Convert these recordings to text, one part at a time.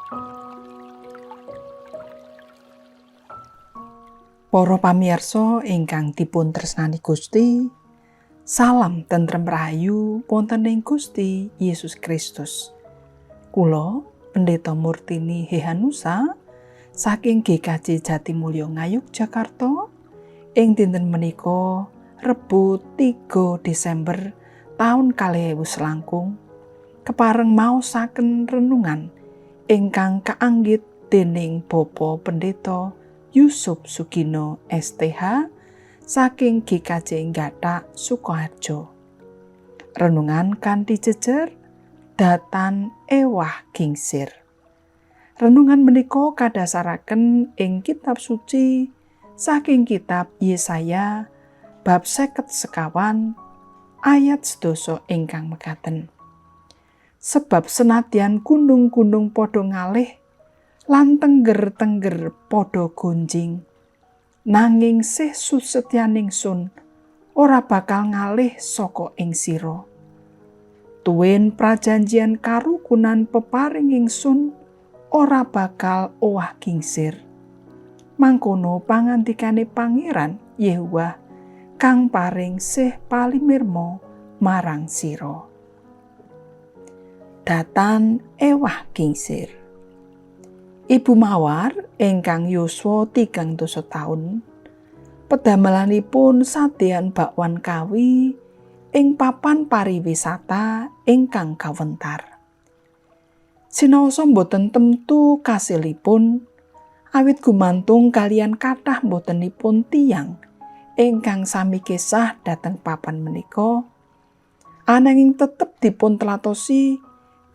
Para pamirsa ingkang dipun tresnani Gusti, salam tentrem rahayu wonten ing Gusti Yesus Kristus. Kula Pendeta Murtini Hehanusa saking GKJ Jatimulyo Ngayogyakarta ing dinten menika Rebo 3 Desember taun 2021 kepareng maosaken renungan ingkang kaanggit dening Bapak Pendeta Yusuf Sugino STH saking GKJ Gatak Sukoharjo. Renungan kanthi jejer datan ewah gingsir. Renungan menika kadasaraken ing kitab suci saking kitab Yesaya bab 54 ayat 10 ingkang mekaten. Sebab senadyan gunung-gunung padha ngalih lan tengger-tengger padha gonjing, nanging sih susetyaning sun ora bakal ngalih saka ing sira. Tuwin prajanjian karukunan peparing ingsun ora bakal owah gingsir. Mangkono pangandikane Pangeran Yehuwa kang paring sih palimirmo marang sira. Datan ewah gingsir. Ibu Mawar ingkang yuswa 30 taun pedamelanipun sadean bakwan kawi ing papan pariwisata ingkang kawentar. Sinaosa boten temtu kasilipun awit gumantung kalian kathah botenipun tiyang ingkang sami kesah dhateng papan menika, ananging tetep dipun telatosi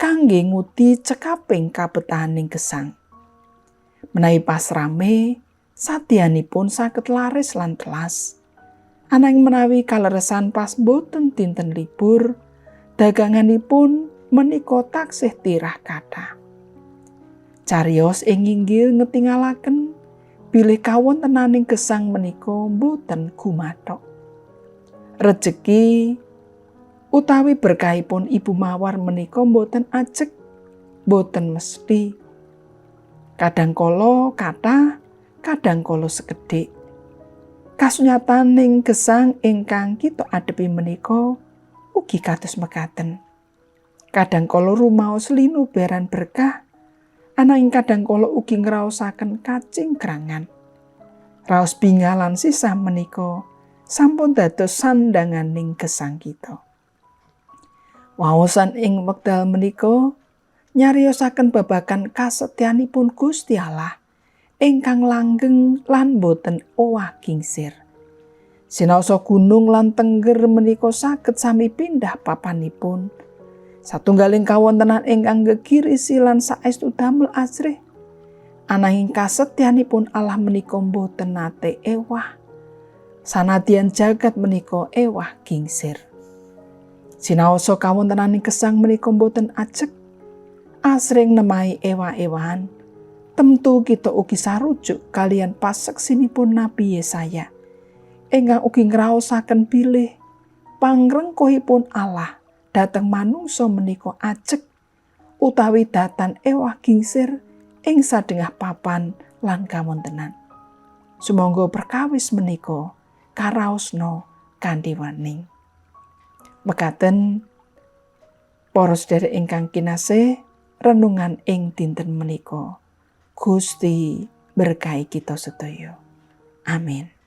kangge ngudi cekaping kabetahaning gesang. Menawi pas rame, sadeanipun saged laris lan telas. Ananging menawi kaleresan pas boten dinten libur, daganganipun menika taksih tirah kathah. Cariyos ing nginggil ngetingalaken bilih kawontenaning gesang menika boten gumathok. Rejeki utawi berkahipun Ibu Mawar menika boten ajeg, boten mesti. Kadang kala kathah, kadang kala sekedhik. Kasunyataning gesang ingkang kita adepi menika ugi kados mekaten. Kadang kala rumaos linubaran berkah, ananging kadang kala ugi ngraosaken kacingkrangan. Raos bingah lan sisah menika sampun dados sandhanganing gesang kita. Waosan ing wekdal menika nyariosaken babagan kasetyanipun Gusti Allah ingkang langgeng lan boten owah gingsir. Sinaosa gunung lan tengger menika saged sami pindah papanipun. Satunggaling kawontenan ingkang gegirisi lan saestu damel asrih. Ananging kasetyanipun Allah menika boten nate ewah. Sanadyan jagat menika ewah gingsir. Sinaosa kawontenaning gesang menika boten ajeg, asring nemahi ewah-ewahan. Temtu kita ugi sarujuk kalian pasaksinipun Nabi Yesaya ingkang ugi ngraosaken bilih pangrengkuhipun Allah dhateng manungsa menika ajeg utawi datan ewah gingsir ing sadengah papan lan kawontenan. Sumangga perkawis menika karaosna kanthi wening. Mekaten para sedherek ingkang kinasih, renungan ing dinten menika. Gusti berkahi kita sedaya. Amin.